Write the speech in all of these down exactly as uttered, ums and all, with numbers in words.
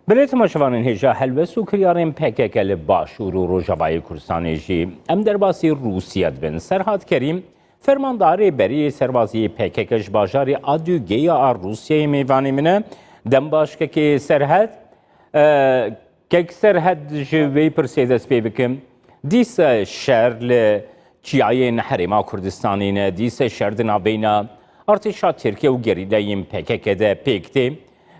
Belê temaşevanên hêja, helwest û kiryarên P K K li Başûr û Rojavayê Kurdistanê jî em derbasî Rûsya dibin. Serhat Kerîm, fermandarê berî serbazî P K K ji bajarê Adûgeya a Rûsyayê mêvanê min e. Dem baş kekê Serhat. E, kek Serhat, ji vê pirsê dest pê bikim. Dîsa şer li çiyayên Herêma Kurdistanê ne, dîsa şer di navbeyna artêşa Tirkiye û gerîlayên P K K de pêk tê.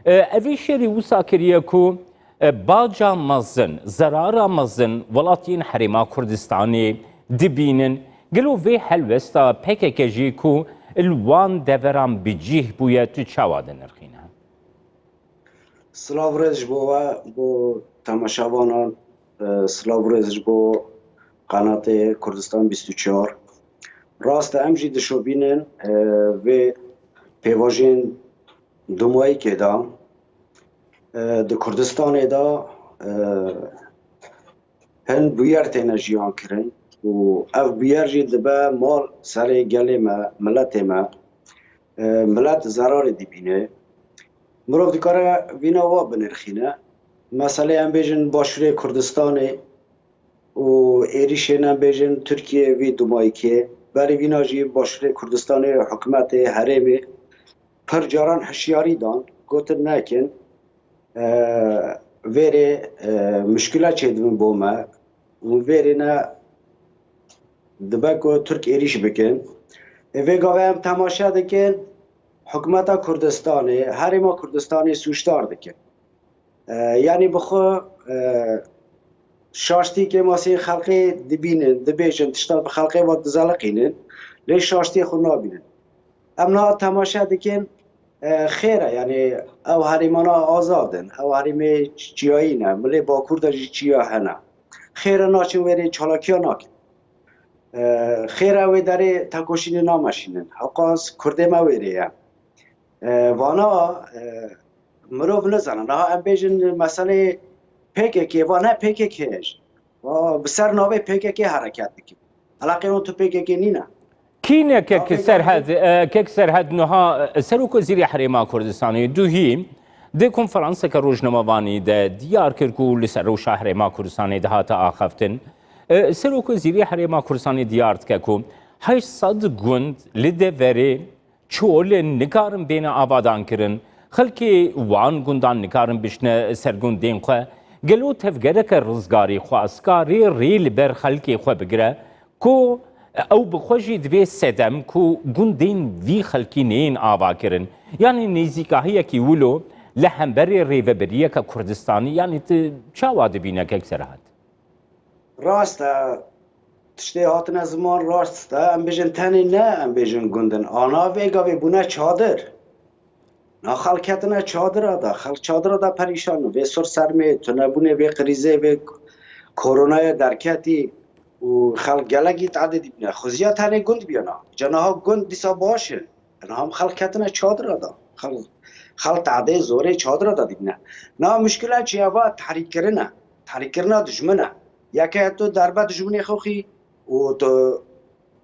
E, evî şerî wisa kiriye ku, e, baca mezin, zerara mezin welatiyên Herêma Kurdistanê dibînin. Gelo vê helwesta P K K jî ku li wan deveran bi cih bûye, tu çawa dinirxîne? Silav rêz ji bo we, bo temaşevanan, e, silav rêz ji bo qenatê Kurdistan bîst û çar. Rast e, em jî dişopînin, e, vê pêvajoyên dumayîkê de, e, di Kurdistanê de, e, hin bûyer têne jiyan kirin û ev bûyer jî dibe mal serê gelê me, miletê me. E, milet zerarê dibîne. Mirov dikare vîna wa binirxîne. Meselê em bêjin Başûrê Kurdistanê û êrîşên em bêjin Tirkiye vî dumayîkê. Berî vîna jî Başûrê Kurdistanê, hikûmetê, herêmê pir caran hişyarî dan, gotin nekin, e, vêrê, e, muşkila çêdibin bo me û vêrê ne dibe ku Tirk êrîş bikin. E, vê gavê em temaşe dikin, hikûmeta Kurdistanê, Herêma Kurdistanê sûcdar dikin. E, yanî bi xwe, e, şaştî kêmasê xelkê dibînin, dibêjin, tişta bi xelkê ve dizeliqînin, lê şaştiyê xwe nabînin. Em niha temaşe dikin, e, xêr e, yanî ew herêmana azad in, ew herêmê çiyayî ne, milê Bakur de jî çiya hene. Xêr e, naçin wêrê çalakiya nakin. E, xêr e, wê derê tekoşînê nameşînin. Hewqas Kurdê me wêrê ye. E, vana, e, mirov nizane. Niha em bêjin meselê P K K, va ne P K K ye jî. Va bi ser navê P K K hereket dikin. Eleqê wan tu P K K nîne. Kî ne kek Serhed, e, kek Serhed niha, e, Serok Wezîrê Herêma Kurdistanê duhî di konferanseke rojnamevanî de diyar kir ku li ser rewşa Herêma Kurdistanê dihate axaftin. E, Serok Wezîrê Herêma Kurdistanê diyar dike ku heşt sed gund li deverê çol nikarin bêne avadan kirin. Xelkê wan gundan nikarin bişne ser gundên xwe. Gelo tevgereke rizgarî xweskarê rê li ber xelkê xwe bigire ku ew bi xwe jî divê sedem ku gundên vî xelkî neyên ava kirin? Yanî nêzîkahiyekî wilo li hemberê rêvebiriyeke Kurdistanî, yanî tu çawa dibîne kek Serhat? Rast e, tiştê hatine ziman rast e. Em bêjin tenê ne, em bêjin gund in. Ana vê gavê bûne çadir. Na xelk ketine çadira de. Xelk çadira de perîşan in. Vê sur sermê, tunebûnê, vê krîzê, vê koronaya derketî û xelk gelekî tadê dibîne. Xuziya tenê gund biyana. Ca niha gund dîsa baş in. Niha em xelk ketine çadira de. Xelk, xelk tadê zorê çadira de dibîne. Na muşkila çi ye? Va tehrîkkirine. Tehrîkkirina dijmin e. Yeke tu derbe dijminê xwe xî û tu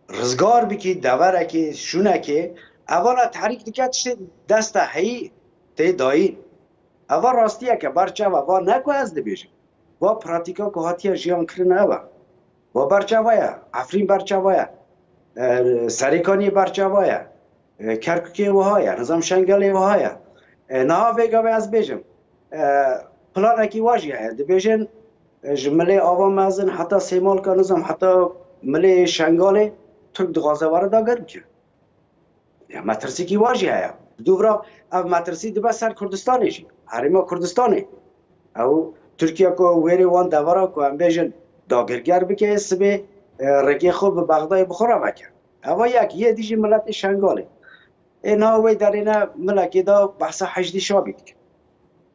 rizgar bikî deverekê, şûnekê, evala tehrîk dike tiştê desta heyî tê dayîn. Eva rastiyeke, berçava, va ne ku ez dibêjim. Va pratîka ku hatiye jiyan kirin ev e. Va berçava ye, Efrîn berçava ye, e, Serêkaniyê berçava ye, e, Kerkûkê wiha ye, nizam Şengelê wiha ye. E, niha vê gavê ez bêjim, e, planekî wa jî heye. Dibêjin, e, ji milê ava mezin heta Sêmalka, nizam heta milê Şengalê Tirk dixwaze were dagir bike. Ya metirsikî wa jî heye. Dûvra ev metirsî dibe ser Kurdistanê jî. Herêma Kurdistanê. Ew Tirkiye ku wêrê wan devera ku em bêjin dagirger bike, sibê, e, rêkê xwe bi Bexdayê bi xwe re veke. Eva yek, yê dî jî miletê Şengalê. Ê niha wê derê ne milekê de behsa Heşdî Şabî dike.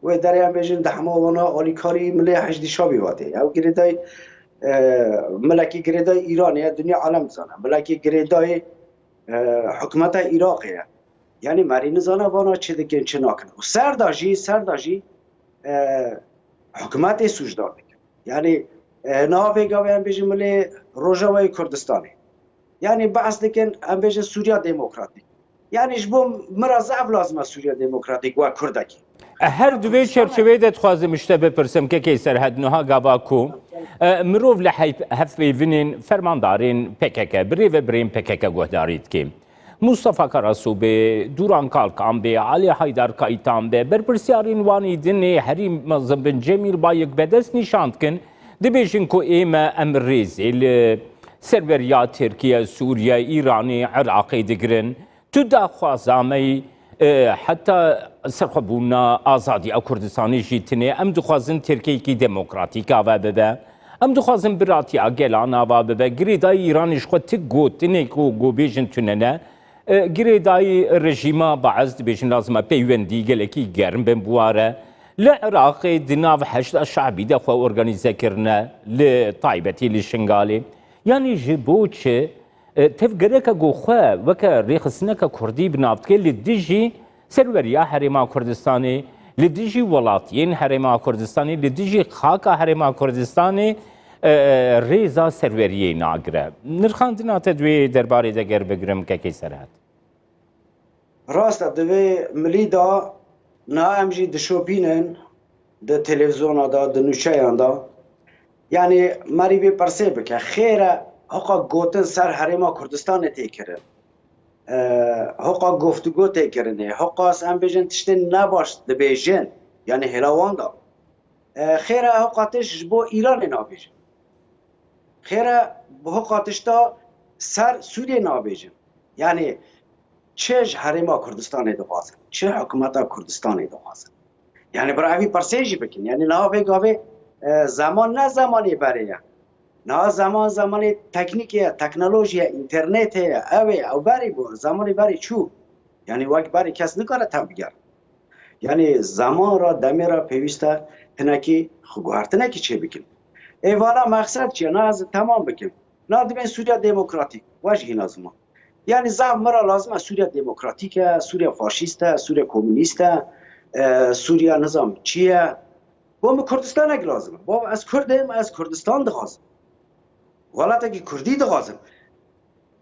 Wê derê em bêjin di hema wana alîkarî milê Heşdî Şabî ve tê. Ew girêdayî, e, milekî girêdayî Îranê ye, dinya alem dizane. Milekî girêdayî, e, hikûmeta Iraqê ye. Yanî merî nizane vana çi dikin, çi nakin. Û ser de jî, ser de jî, e, hikûmetê sûcdar dikin. Yanî, e, niha vê gavê em bêjin milê Rojavayê Kurdistanê. Yanî behs dikin, em bêjin Sûriya Demokratîk. Yanî ji bo min re zehf lazim e Sûriya Demokratîk wek Kurdekî. Her di vê çerçeveyê de dixwazim ji te bipirsim, kekê Serhed, niha gava ku, e, mirov li heyf-, hevpeyvinên fermandarên P K K, bi rêvebirên P K K guhdarî dike. Mustafa Karasu be, Duran Kalkan be, Ali Haydar Kaytan be, berpirsyarên wanî dinê herî mezin bin Cemîl Bayik be dest nîşan dikin, dibêjin ku ême em rêzê li serweriya Tirkiye, Sûriye, Îranê, Iraqê digirin. Tu daxwaza me yî, e, heta serxwebûna azadiya Kurdistanê jî tune. Em dixwazin Tirkiyeyekî demokratîk ava bibe. Em dixwazin biratiya gelan ava bibe. Girêdayî Îranê ji xwe ti gotinê ku, ku bêjin tune ne. E, girêdayî rejîma Baez dibêjin lazim e peywendî gelekî germ bin bi wa re. Li Iraqê di nav Heşda Şabî de xwe organîze kirine, li taybetî li Şingalê. Yanî ji bo çi? E, tevgereke ku xwe weke rêxistineke kurdî bi nav dike li dijî serweriya Herêma Kurdistanê, li dijî welatiyên Herêma Kurdistanê, li dijî xaka Herêma Kurdistanê, e, rêza serweriyê nagire. Nirxandina te di wê derbarê de ger bigirim, kekê Serhed. Rast e, di vê milî de niha em jî dişopînin di televîzyona de, di nûçeyan de. Yanî merî vê pirsê bike, xêr e, hoqa gotin ser Herêma Kurdistanê tê kirin. E, hoqa goftûgo tê kirinê, hoqas em bêjin tiştên nebaş dibêjin, yanî hêla wan de. E, xêr e, hoqa tişt ji bo Îranê nabêjin. Xêr e, hoqa tişta ser Sûriyê nabêjin. Yanî çi ji Herêma Kurdistanê dixwazin, çi hikûmeta Kurdistanê dixwazin. Yanî bira evî pirsê jî bikin. Yanî niha vê gavê, e, zeman ne zemanê berê ye. Niha zeman zemanê teknîkê ye, teknolojî ye, înternetê ye, ew ê, ew berî bû, zemanê berî çû. Yanî wek berî kes nikare tev bigere. Yanî zeman re, demê re pêwîst e hinekî xweguhertinekî çêbikin. Ê vala mexsed çi ye? Na ez temam bikim. Na dibên Sûriya Demokratîk, we jî hîna ziman. Yanî zaf min re lazim e Sûriya Demokratîk e, Sûriya faşîst e, Sûriya komûnîst e, e, Sûriya nizam çi ye? Bo min Kurdistanek lazim e. Bo ez Kurd im, ez Kurdistan dixwazim. Welatekî Kurdî dixwazim.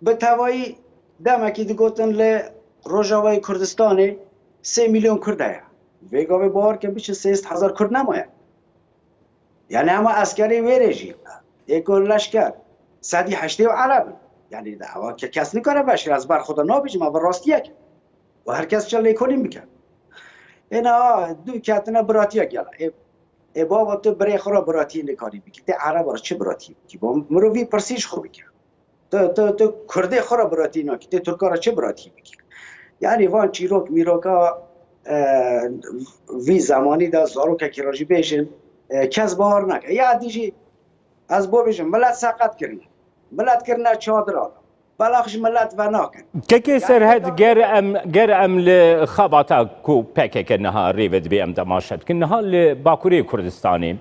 Bi tevayî demekî digotin li Rojavayê Kurdistanê sê milyon Kurd heye. Vê gavê bawer ke biçin sê sed hezar Kurd nemaye. Yani hema eskerê wê rê jî, ê ku leşker, sedî heştê û Ereb in. Yani de ewa ke kes nikare veşkire, ez ber xwe de nabêjim, ev rastiyek e. Û her kes çi lêkolîn bike. Ê niha du ketine biratiya gela. Ê, ê baba tu birê xwe re biratiyê nikarî bikî. Tê Ereba re çi biratiyê bikî? Bo mirovî pirsî ji xwe bike. Tu, tu, tu Kurdê xwe re biratî nakî, tê Tirka re çi biratî bikî? Yanî van çîrok mîroka, e, vî zemanî de zarokekî re jî bêjin, e, kes bawer nake. Ya dî jî ez bo bêjim, milet seqet kirine. Milet kirine çadira de. Belax ji milet venakin. Kekê Serhed, ger em, ger em li xebata ku P K K niha rê ve dibe em temaşe dikin, niha li Bakurê Kurdistanê,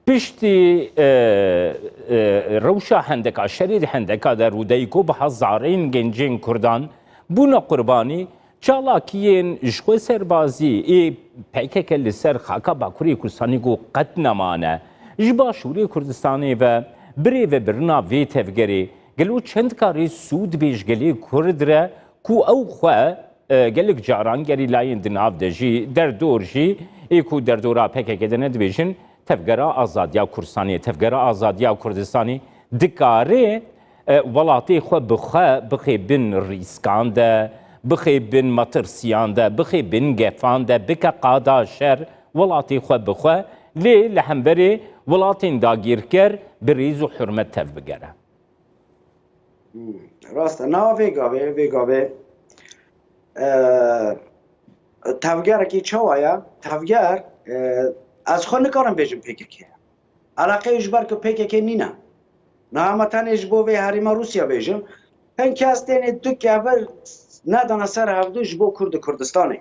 piştî, e, e, rewşa hendeka, şerê di hendeka de rûdayî ku bi hezarên gencên Kurdan bûne qurbanî, çalakiyên ji xwe serbazî ê P K K li ser xaka Bakurê Kurdistanê ku qet nemane. Ji Başûrê Kurdistanê ve birêvebirina vê tevgerê gelo çend karê sûd bê ji gelê Kurd re ku ew xwe e, gelek caran gerîlayên di nav de jî, derdor jî, ê ku derdora P K K de ne, dibêjin, Tevgera Azadiya Kurdistanê, Tevgera Azadiya Kurdistanê dikare, e, welatê xwe bi xwe bixê bin rîskan de, bixê bin metirsiyan de, bixê bin gefan de, bike qada şer, welatê xwe bi xwe, lê li hemberê welatên dagîrker bi rêz û hurmet tev bigere. Hmm, rast e. Na vê gavê, vê gavê, e, tevgerekî çawa ye? Tevger, e, ez xwe nikarim bêjim P K K ye. Eleqeyê ji ber ku P K K nîne. Niha me tenê ji bo vê herêma Rûsya bêjim. Hin kes tênê du kevir nedane ser hevdu ji bo Kurd û Kurdistanê.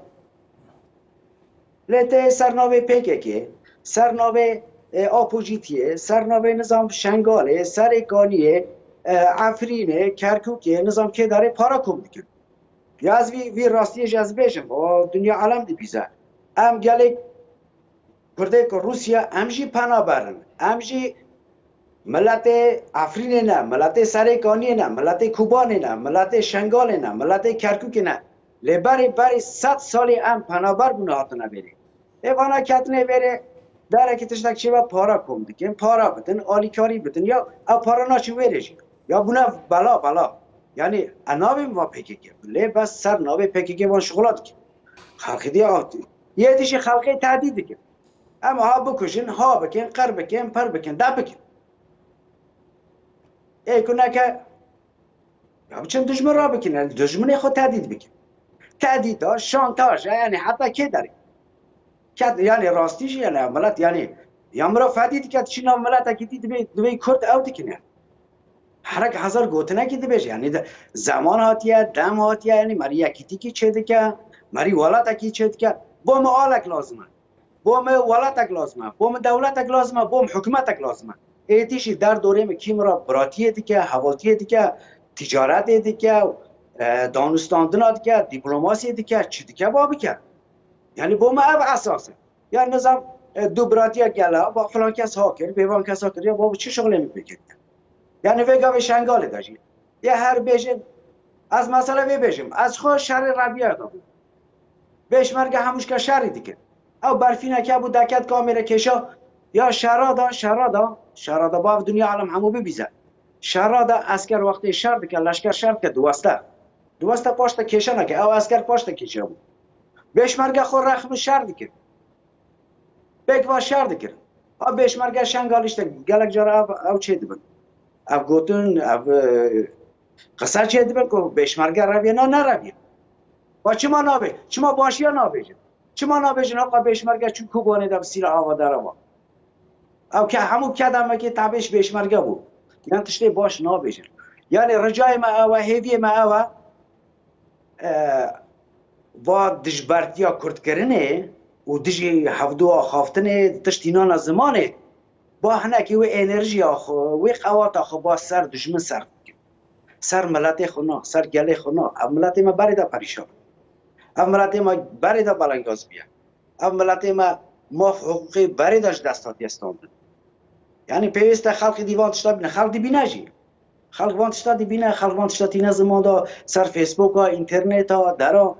Lê tê ser navê P K K, ser navê, e, Apojîtiyê, ser navê nizam Şengalê, Serêkaniyê, e, Efrînê, Kerkûkê, nizam kê derê para kom dikin. Ya ez vî, vî rastiyê jî ez bêjim, o dinya alem dibîze. Em gelê Kurdê ku Rûsya, em jî penaber in. Em jî miletê Efrînê ne, miletê Serêkaniyê ne, miletê Kobanê ne, miletê Şengalê ne, miletê Kerkûkê ne. Lê berê, berê sed salê em penaber bûne hatine vêrê. Ê vana ketine vêrê, derekî tiştek çêbe para kom dikin, para bidin, alîkarî bidin. Ya ev para naçin wêrê jî. Ya bûne bela, bela. Yanî e navê min va P K K. Lê bes ser navê P K K van şixula dikin. Xelkê diye hatî. Yê dî jî xelkê tehdît dikin. Em ha bikujin, ha bikin, qir bikin, pir bikin, de bikin. Ê ku neke, ya biçin dijmin re bikin, yani dijminê xwe tehdît bikin. Tehdîta, şantaja, yani heta kê derê? Ket, yani rastî jî, yani milet, yani ya mira fedî dike, çi nav miletekî dî dibê, dibê Kurd ew dikin yani. Herek hezar gotinekî dibêje, yani de, zeman hatiye, dem hatiye, yani merî yekîtîkî çêdike, merî welatekî çêdike. Bo me alek lazim e. Bo me welatek lazim e, bo me dewletek lazim e, bo me hikûmetek lazim e. Êdî jî derdorê me kî me re biratiyê dike, hevaltiyê dike, ticaretê dike, e, danûstandina dike, dîplomasiyê dike, çi dike ba bike. Yani bo me ev esas e. Ya nizam, e, du biratiya gela, ba filan kes ha kir, bêvan kes ha kir, ya ba çi şixulê min pê kir? Yani vê gavê Şengalê de jî. Ya her bêjin, ez mesela vê bêjim, ez xwe şerê Rebiya de bûm. Pêşmerge hemûşka şerî dikin. Ew berfîneke bû deket kamêre kêşa, ya şera da, şera da, şera da bav dinya alem hemû bibîze. Şera da esker wextê şer dike, leşker şer dike, diweste. Diweste paşta kêşe neke, ew esker paşta kêşe bû. Pêşmerge xwe rexmi şer dikin. Pêk va şer dikirin. Ha pêşmerge Şengalî işte gelek cara ev, ew çê dibin. Ev gotin, ev, e, qise çê dibin ku pêşmerge reviye, na nereviye. Va çima nabê? Çima başiya nabêjin? Çima nabêjin haka pêşmerge çû Kobanê de bi sîla ava dereva? Ew ke hemû kedemekê tabêş pêşmerge bû. Yan tiştê baş nabêjin. Yani ricayê me ew e, hêviyê me ew e, e, va dijbertiya kurdkirinê û dijî hevdû axaftinê tiştî nana zimanê, ba hinekî wê enerjiya xwe, wê qewata xwe ba ser dijmin ser bikin. Ser miletê xwe na, ser gelê xwe na. Ev miletê me berê de perîşan. Ev miletê me berê de belengaz bûye. Ev miletê me maf hiqûqê berê de ji dest hatiye standin. Yani pêwîst e xelkî dî van tişta bîne. Xelk dibîne jî. Xelk van tişta dibîne, xelk van tişta tîne ziman de, ser Facebooka, înterneta, dera.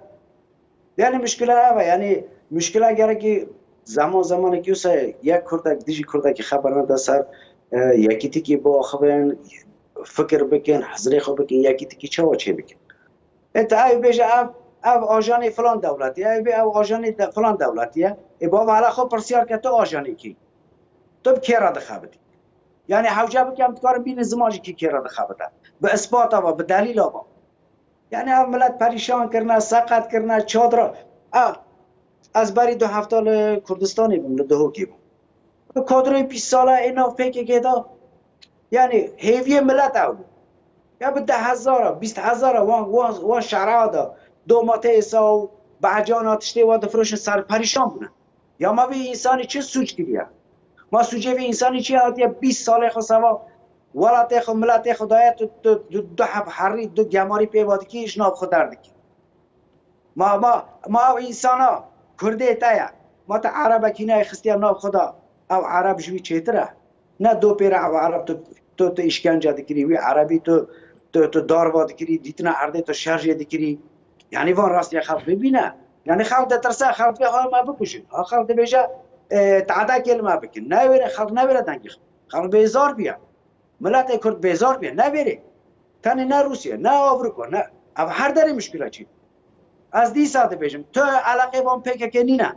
Yani muşkila ev e, yani muşkila gerekî zaman zamanekî wisa yek kurdek dijî kurdekî xeber nede ser, e, yekîtikî biaxivin, fikir bikin, hizrê xwe bikin, yekîtikî çawa çê bikin. E, te ew bêje ev, ev ajanê filan dewletî ye, ew bê ew ajanê de, filan dewletî ye. E, bava hala xwe pirsiyar ke tu ajanê kî? Tu bi kê re dixebitî? Yani hewce bike em dikarin bînin ziman jî kî kê re dixebite. Bi ispata ve, bi delîla ve. Yani ev milet perîşan kirine, seqet kirine, çadira. A, ez berî du hefta li Kurdistanê bûm, li Duhokê bûm. Kadroyê bîst sala ê nav P K K de, yani hêviyê milet ew bû. Ya bi deh hezara, bîst hezara wan, wan, wan şehra de domatêsa û behcana tiştê wan difiroşin ser perîşan bûne. Ya ma vê însanî çi sûc kiriye? Ma sûcê vê însanî çi hatiye bîst salê xwe seva welatê xwe, miletê xwe daye tu, tu, tu du heb herî, du gemarî pê ve dikî, ji nav xwe derdikî. Ma, ma, ma ew însana, Kurdê te ye. Ma te Erebekî neyê xistiye nav xwe da, ew Ereb ji wî çêtir e. Ne do pê re ew Ereb tu, tu, tu îşkence dikirî, wî Erebî tu, tu, tu darva dikirî, dîtina erdê tu şerjê dikirî. Yanî van rastiya xelk bibîne. Yanî xelk ditirse, xelk vê ha me bikujin. Ha xelk dibêje, e, tehdekê li me bikin. Newêre xelk newêre dengê xwe. Xelk bêzar bûye. Miletê Kurd bêzar bûye. Newêrê. Tenê ne Rûsya, ne Ewropa, ne. Ev her derê muşkila çê. Ez dîsa dibêjim, tu eleqê van P K K nîne.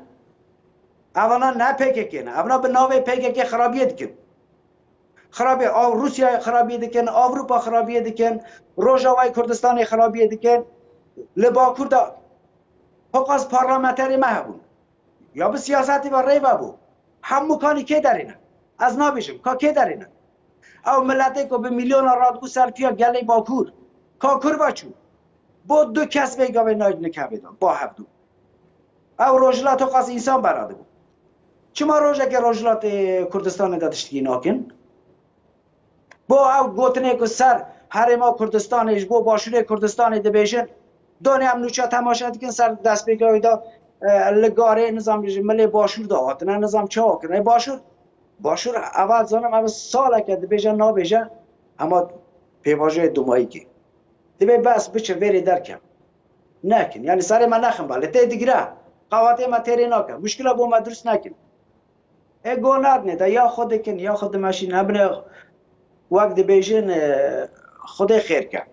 Evana ne P K K ne. Evana bi navê P K K xirabiyê dikin. Xirabiyê, ew Rûsya xirabiyê dikin, Ewropa xirabiyê dikin, Rojavayê Kurdistanê xirabiyê dikin. Li Bakur de hiqas parlamenterê me hebûn. Ya bi siyasetê ve rê ve bû. Hemû kanî kê derê ne? Ez nabêjim, ka kê derê ne? Ew miletê ku bi milyona radibû ser piya gelê Bakur. Ka kur ve çû? Bo du kes vê gavê nayê nikevê de, ba hevdû. Ew Rojhilat hiqas însan beradibû. Çima rojekê Rojhilatê Kurdistanê de tiştekî nakin? Bo ew gotinê ku ser Herêma Kurdistanê, ji bo Başûrê Kurdistanê dibêjin, donê em nûçe temaşe dikin ser destpêkê wê de, e, li garê, nizam, ji milê Başûr de hatine, nizam çawa kirine. Başûr, Başûr, eva zanim, ev saleke dibêje, nabêje, hema pêvajoyê dumayîkê. Divê bes biçe vêrê derkeve. Nekin. Yani serê me nexin ba. Li tê digire. Qewatê me têrê nake. Muşkila bo me dirust nekin. Ê go nadine de ya xwe dikin, ya xwe dimeşîn. Hebine wek dibêjin, e, Xwedê xêr ke.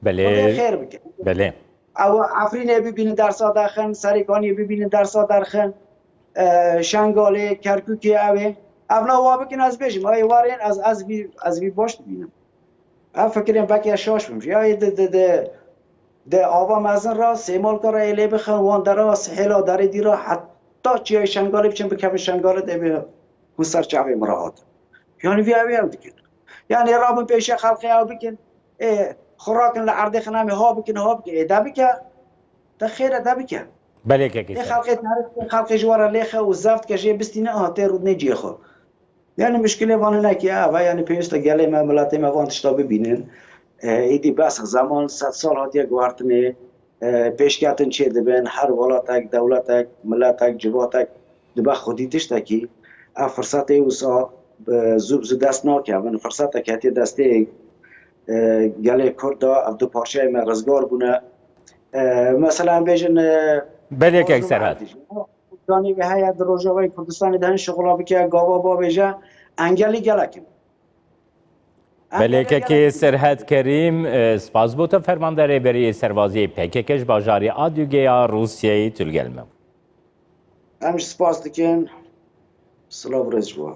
Xwedê Belê, xêr bike. Belê. Ew Efrînê bibînin dersa derxin, Serêkaniyê bibînin dersa derxin, e, Şengalê, Kerkûkê ew ê. Evna wa bikin ez bêjim, ay warên ez, ez vî, ez vî baş dibînim. Ev fikirên belkî ez şaş bim. Ya ê di, di, di, di ava mezin re, Sêmalka re ê lê bixin, wan dera, Sihêla derê dî re, heta çiyayê Şengalê biçin, bikevin Şengalê de bê hûn ser çavê min re hatin. Yani vî ew ê ew dikin. Yani rabin pêşiya xelkê ew bikin. Ê, xwe rakin li erdê xinamê ha bikin, ha bikin. Ê de bike. De xêr e de bike. Belê kekê Ê ser. Xelkê tarif, xelkê ji we re lêxe û zeft ke jê bistîne, aha tê rûdinê ciyê xwe. Yani muşkilê van hinekî ev e, yani pêwîst e gelê me, miletê me van tişta bibînin. E, êdî bes e, zeman sed sal hatiye guhertinê, e, pêşketin çê dibin, her welatek, dewletek, miletek, civatek dibe xwedî tiştekî. Ev firsetê wisa, e, zû bi zû dest nakevin. Firsetek hetiye destê, e, gelê Kurd de, ev du parçeyê me rizgar bûne. E, mesela em bêjin, e, Belê kek Mazlûm Serhat. Erdî. Kurdanî ve heye di Rojavayê Kurdistanê de hin şixula bike, gava bavêje, engelî gelek in. Belê Engelî kekê gelek in. Serhat Kerîm, e, spas bo te, fermanda rêberiyê serbaziyê P K K ji bajarê Adûgê ya Rûsyayê tu li gel me. Em jî spas dikin. Silav rêz ji we.